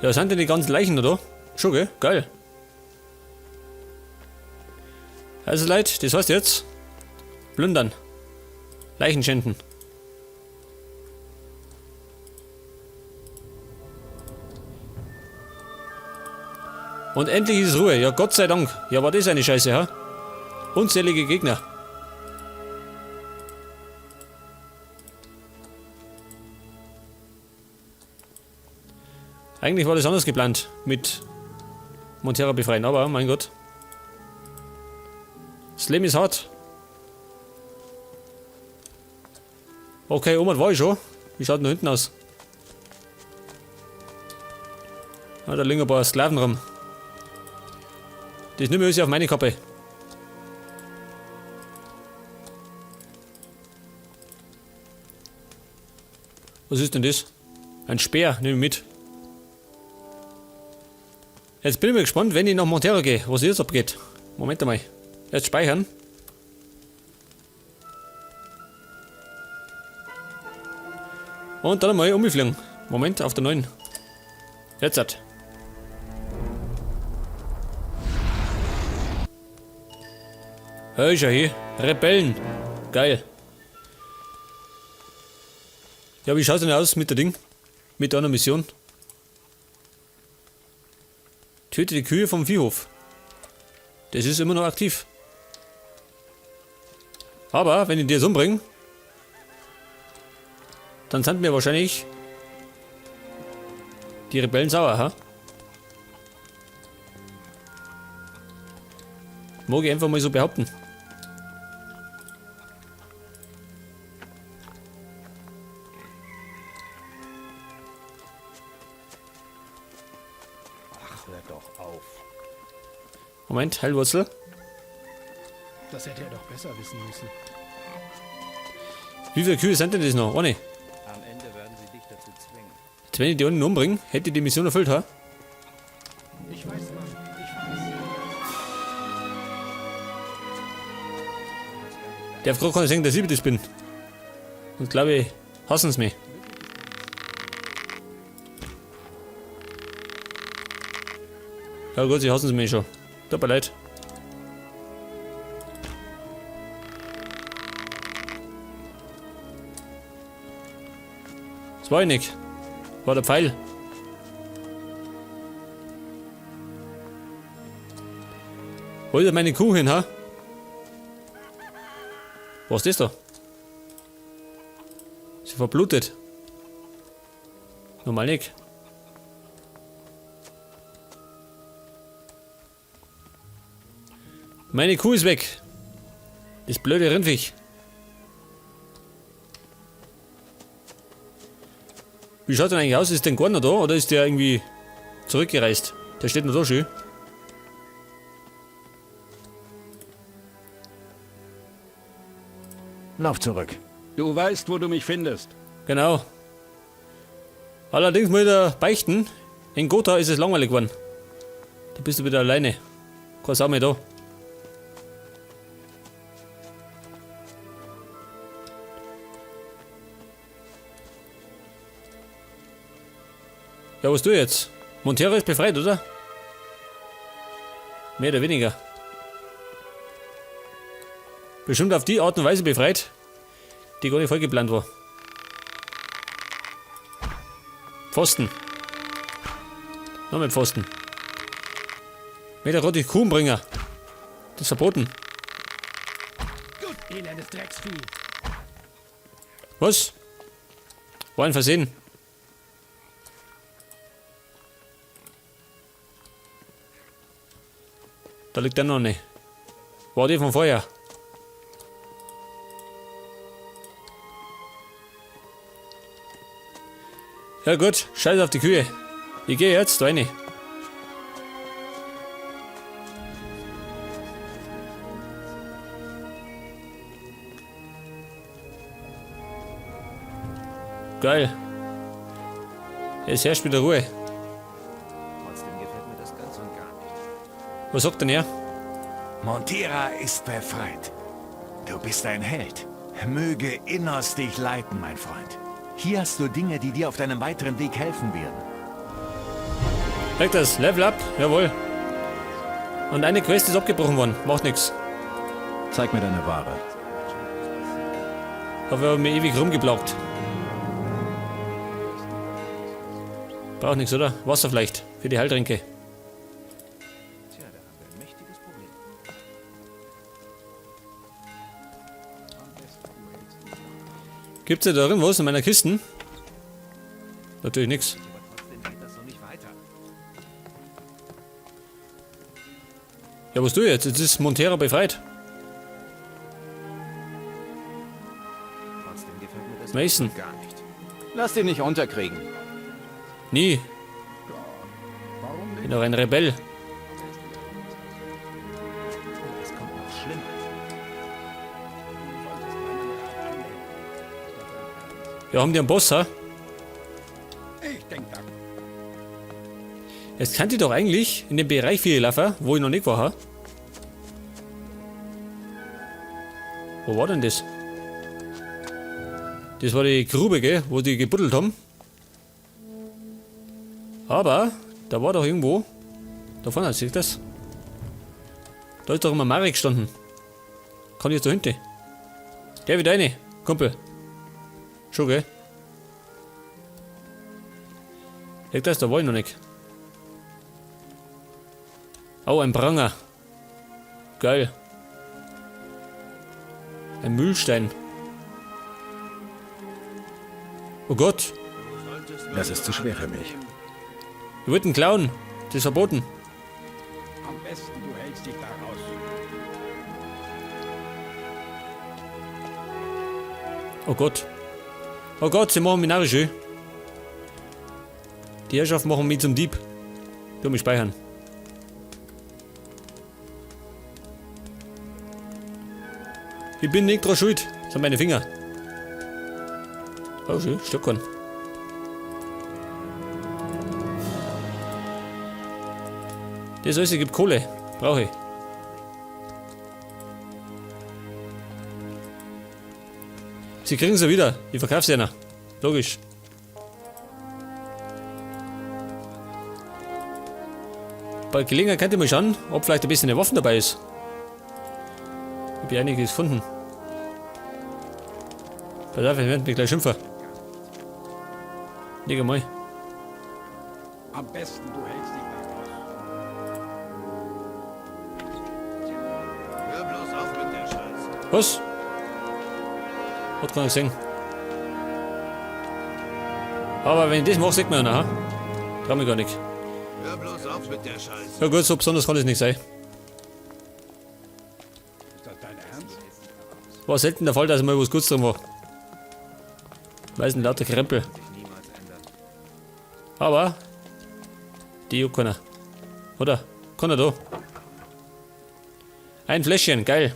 Ja, sind denn die ganzen Leichen da? Schon, gell? Geil. Also Leute, das heißt jetzt plündern. Leichen schänden. Und endlich ist Ruhe. Ja, Gott sei Dank. Ja, war das eine Scheiße, ha? Unzählige Gegner. Eigentlich war das anders geplant mit Montera befreien, aber mein Gott. Das Leben ist hart. Okay, oben war ich schon. Wie schaut denn da hinten aus? Ah, da liegen ein paar Sklaven rum. Das nehme ich auf meine Kappe. Was ist denn das? Ein Speer, nehme ich mit. Jetzt bin ich mal gespannt, wenn ich nach Montera gehe, was jetzt abgeht. Moment einmal. Jetzt speichern. Und dann einmal umfliegen. Moment, auf der 9. Jetzt hat. Hey, schau hier. Rebellen. Geil. Ja, wie schaut's denn aus mit der Ding? Mit einer Mission? Töte die Kühe vom Viehhof. Das ist immer noch aktiv. Aber, wenn ich die jetzt umbringe, dann sind mir wahrscheinlich die Rebellen sauer, ha? Mag ich einfach mal so behaupten. Ach, hör doch auf. Moment, Heilwurzel. Das hätte er doch besser wissen müssen. Wie viele Kühe sind denn das noch? Ohne. Am Ende werden sie dich dazu zwingen. Jetzt, wenn ich die unten umbringe, hätte ich die Mission erfüllt, ha? Ich weiß, Mann. Ich weiß. Der Frau kann ich sagen, dass ich das bin. Und glaube ich, hassen sie mich. Ja gut, sie hassen sie mich schon. Tut mir leid. Das war ich nicht. War der Pfeil. Wo ist denn meine Kuh hin, ha? Was ist das da? Sie verblutet. Normal nicht. Meine Kuh ist weg. Das blöde Rindviech. Wie schaut denn eigentlich aus? Ist denn gar noch da oder ist der irgendwie zurückgereist? Der steht noch da schön. Lauf zurück. Du weißt, wo du mich findest. Genau. Allerdings muss ich da beichten, in Gotha ist es langweilig geworden. Da bist du wieder alleine. Keine Sau mehr da. Ja, was du jetzt? Montera ist befreit, oder? Mehr oder weniger. Bestimmt auf die Art und Weise befreit, die gar nicht vollgeplant war. Pfosten. Noch mit Pfosten. Mit der rote Kuhnbringer. Das ist verboten. Gut, elendes Drecksvieh. Was? War ein Versehen. Da liegt der noch nicht. War die von vorher. Ja gut, scheiß auf die Kühe. Ich gehe jetzt da rein. Geil. Es herrscht wieder Ruhe. Trotzdem gefällt mir das ganz und gar nicht. Was sagt denn er? Montera ist befreit. Du bist ein Held. Möge Innos dich leiten, mein Freund. Hier hast du Dinge, die dir auf deinem weiteren Weg helfen werden. Merkt das, Level up, jawohl. Und eine Quest ist abgebrochen worden, macht nix. Zeig mir deine Ware. Dafür haben wir ewig rumgeblockt. Braucht nichts, oder? Wasser vielleicht, für die Heiltränke. Tja, da haben wir ein mächtiges Problem. Gibt's da drin was in meiner Kiste? Natürlich nix. Aber trotzdem geht das so nicht weiter. Ja, was du jetzt? Jetzt ist Montera befreit. Trotzdem gefällt mir das Mason. gar nicht. Lass dich nicht unterkriegen. Nie. Bin doch ein Rebell. Und es kommt noch schlimmer. Ja, haben die einen Boss, ha? Ich denk da. Jetzt kann die doch eigentlich in dem Bereich viel laufen, wo ich noch nicht war, ha? Wo war denn das? Das war die Grube, gell, wo die gebuddelt haben. Aber, da war doch irgendwo. Da vorne, seht ihr das? Da ist doch immer Marek gestanden. Kann ich jetzt da hinten? Der wieder rein, Kumpel. Schon, gell? Seht das, da war ich noch nicht. Oh, ein Pranger. Geil. Ein Mühlstein. Oh Gott, Das ist zu schwer für mich. wir wollten klauen. Das ist verboten. Am besten du hältst dich da raus. Oh Gott. Oh Gott, sie machen mich narrisch. ey. Die Herrschaft machen mich zum Dieb. Tu mich speichern. Ich bin nicht dran schuld. Das sind meine Finger. Oh, schön, Stöckern. Das alles gibt Kohle. Brauche ich. Sie kriegen sie wieder. Ich verkaufe sie einer. Logisch. Bei Gelegenheit könnt ihr mal schauen, ob vielleicht ein bisschen eine Waffen dabei ist. Ich habe einiges gefunden. Pass auf, ich werde mich gleich schimpfen. Leg mal. Am besten du hältst dich da raus. Hör bloß auf mit der Scheiße. Was? Hat keiner gesehen. Aber wenn ich das mache, sieht man ja nachher. Trau mich gar nicht. Hör bloß auf mit der Scheiße. Ja gut, so besonders kann das nicht sein. Ist das dein Ernst? War selten der Fall, dass mal was Gutes drin war. Meistens lauter Krempel. Sich niemals ändern. Aber die juckt keiner. Oder? Keiner da. Ein Fläschchen, geil.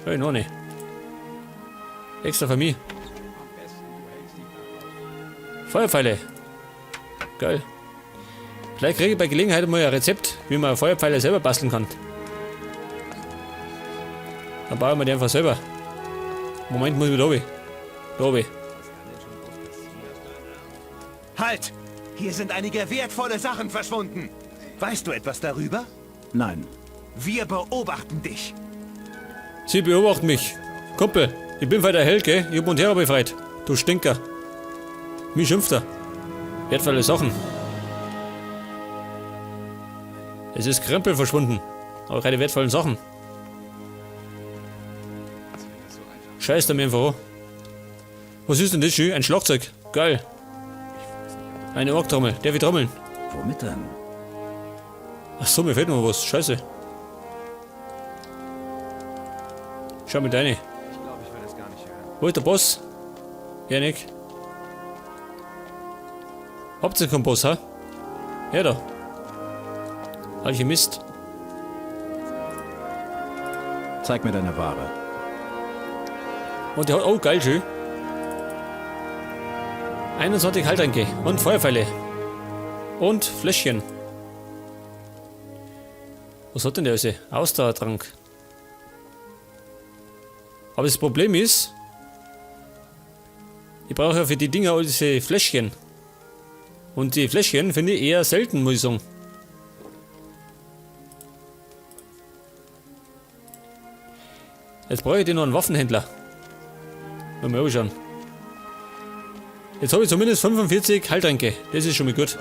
Hey, noch nicht. Extra für mich. Am besten du hältst dich da raus. Feuerpfeile. Geil. Vielleicht kriege ich bei Gelegenheit mal ein Rezept, wie man Feuerpfeile selber basteln kann. Dann bauen wir die einfach selber. Moment, muss ich wieder runter. Da oben. Halt! Hier sind einige wertvolle Sachen verschwunden. Weißt du etwas darüber? Nein. Wir beobachten dich. Sie beobachten mich. Kumpel, ich bin bei der Held, gell? Ich hab Montera befreit. Du Stinker. Mich schimpft er. Wertvolle Sachen. Es ist Krempel verschwunden. Aber keine wertvollen Sachen. Scheiß da mir einfach an. Was ist denn das schön? Ein Schlagzeug. Geil. Eine Orgtrommel. Der will trommeln. Womit denn? Ach so, mir fehlt noch was. Scheiße. Schau mit deine. Ich glaube, ich will das gar nicht hören. Wo ist der Boss? Janik. Habt ihr keinen Boss, ha? Ja da. Alche Mist. Zeig mir deine Ware. Und der hat. Oh, geil, schön. 21 Heiltränke und Feuerpfeile. Und Fläschchen. Was hat denn der also? Ausdauertrank. Aber das Problem ist, ich brauche ja für die Dinger all diese Fläschchen. Und die Fläschchen finde ich eher selten, muss ich sagen. Jetzt brauche ich den noch einen Waffenhändler. Mal schauen. Jetzt habe ich zumindest 45 Heiltränke. Das ist schon mal gut.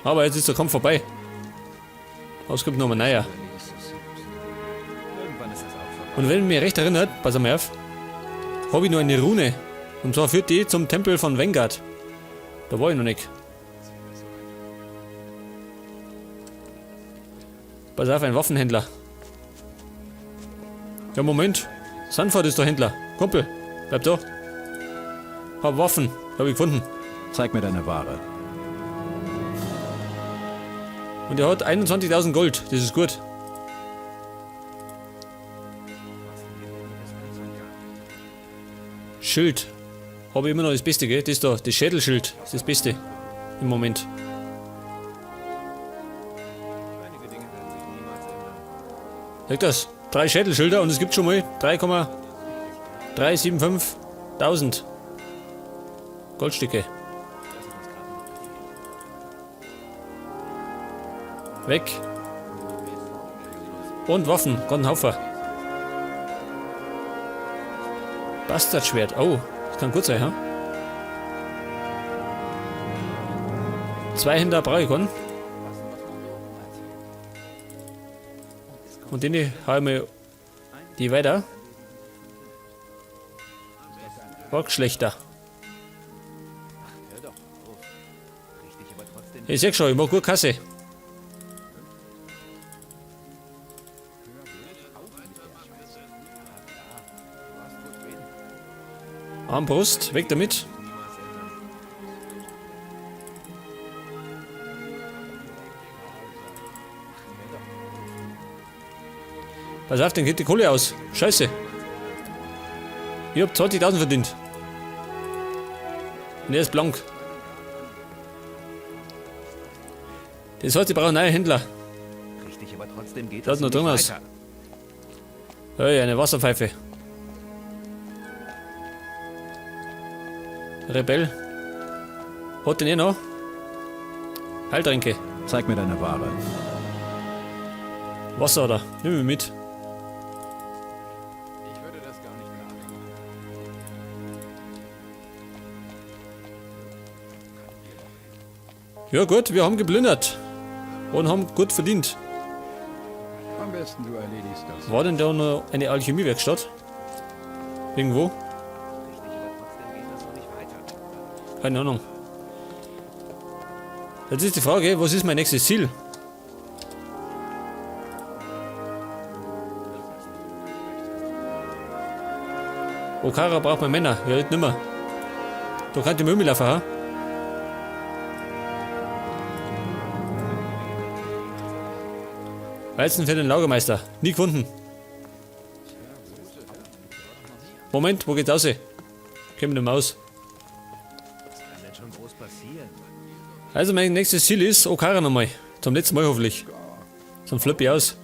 Aber jetzt ist der Kampf vorbei. Was kommt nochmal näher? Und wenn ich mich recht erinnert, pass mal auf, habe ich noch eine Rune. Und zwar führt die zum Tempel von Vengard. Da war ich noch nicht. Pass auf, ein Waffenhändler. Ja, Moment. Sanford ist der Händler. Kumpel, bleib da. Hab Waffen, hab ich gefunden. Zeig mir deine Ware. Und er hat 21.000 Gold, das ist gut. Schild. Habe ich immer noch das Beste, gell? Das da, das Schädelschild ist das Beste. Im Moment. Sag das. 3 Schädelschilder und es gibt schon mal 3,375.000 Goldstücke. Weg. Und Waffen, ganz ein Haufen. Bastardschwert, oh, das kann gut sein, ha? 2 Händler brauche ich keinen. Und den hau ich mir die weiter. Orkschlechter. Ich seh schon, ich mach gut Kasse. Armbrust, weg damit. Pass auf, dann geht die Kohle aus. Scheiße. Ich hab 20.000 verdient. Und er ist blank. Das heißt, ich brauche einen neuen Händler. Richtig, aber trotzdem geht Da das hat noch nicht drin was. weiter. Hey, eine Wasserpfeife. Rebell. Hat den eh noch? Heiltränke. Zeig mir deine Ware. Wasser oder? Nimm mich mit. Ich würde das gar nicht nachdenken. Ja gut, wir haben geplündert. Und haben gut verdient. Am besten du erledigst das. War denn da noch eine Alchemiewerkstatt? Irgendwo? Keine Ahnung. Jetzt ist die Frage, was ist mein nächstes Ziel? Okara braucht man Männer, ja, nicht nimmer. Da kann die Müll laufen, ha? Weizen für den Lagermeister. Nie gefunden. Moment, wo geht's raus? Komm mit der Maus. Was kann denn schon groß passieren? Also mein nächstes Ziel ist Okara nochmal. Zum letzten Mal hoffentlich. Zum Flippy aus.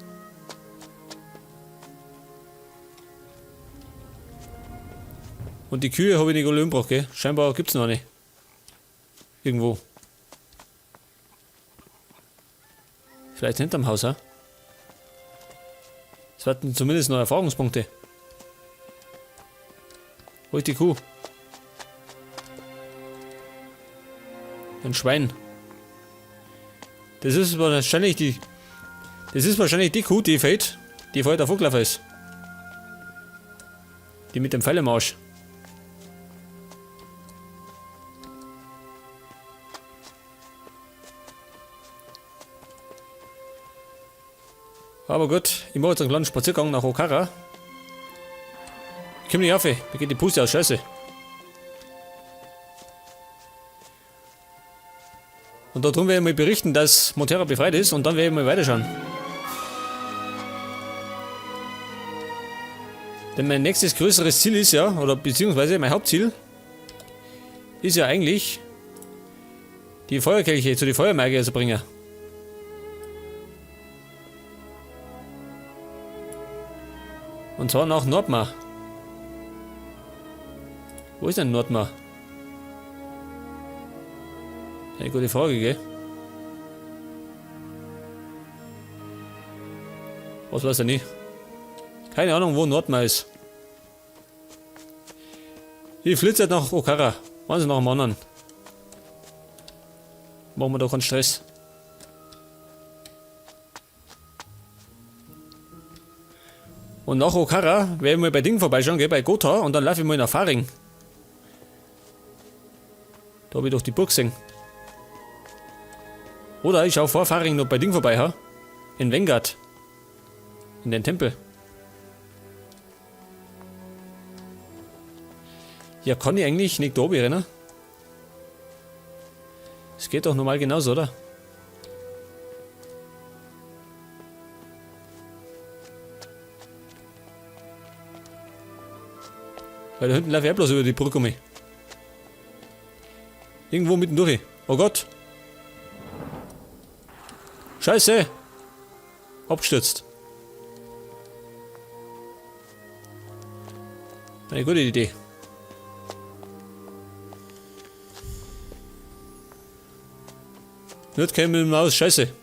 Und die Kühe habe ich nicht alle umgebracht, gell? Scheinbar gibt's noch eine. Irgendwo. Vielleicht hinterm Haus, ha? Das werden zumindest noch Erfahrungspunkte. Wo ist die Kuh? Ein Schwein. Das ist wahrscheinlich die. Das ist wahrscheinlich die Kuh, die fällt, die vorher davor gelaufen ist. Die mit dem Pfeil im Arsch. Aber gut, ich mache jetzt einen kleinen Spaziergang nach Okara. Ich komm nicht auf, mir geht die Puste aus, scheiße. Und darum werde ich mal berichten, dass Montera befreit ist und dann werde ich mal weiterschauen. Denn mein nächstes größeres Ziel ist ja, oder beziehungsweise mein Hauptziel, ist ja eigentlich, die Feuerkelche zu den Feuermagier zu bringen. Und zwar nach Nordmar. Wo ist denn Nordmar? Eine gute Frage, gell? Was weiß ich nicht. Keine Ahnung, wo Nordmar ist. Ich flitze halt nach Okara. Eins nach dem anderen. Machen wir doch keinen Stress. Und nach Okara werden wir bei Ding vorbeischauen, gell, bei Gotha, und dann laufe ich mal nach Faring. Da habe ich doch die Burg gesehen. Oder ich schaue vor Faring noch bei Ding vorbei, ha? In Vengard. In den Tempel. Ja, kann ich eigentlich nicht da oben rennen? Es geht doch normal genauso, oder? Weil da hinten laufe ich auch bloß über die Brücke um mich. Irgendwo mittendurch. Oh Gott. Scheiße. Abgestürzt. Eine gute Idee. Nicht käme mit dem Maus, scheiße.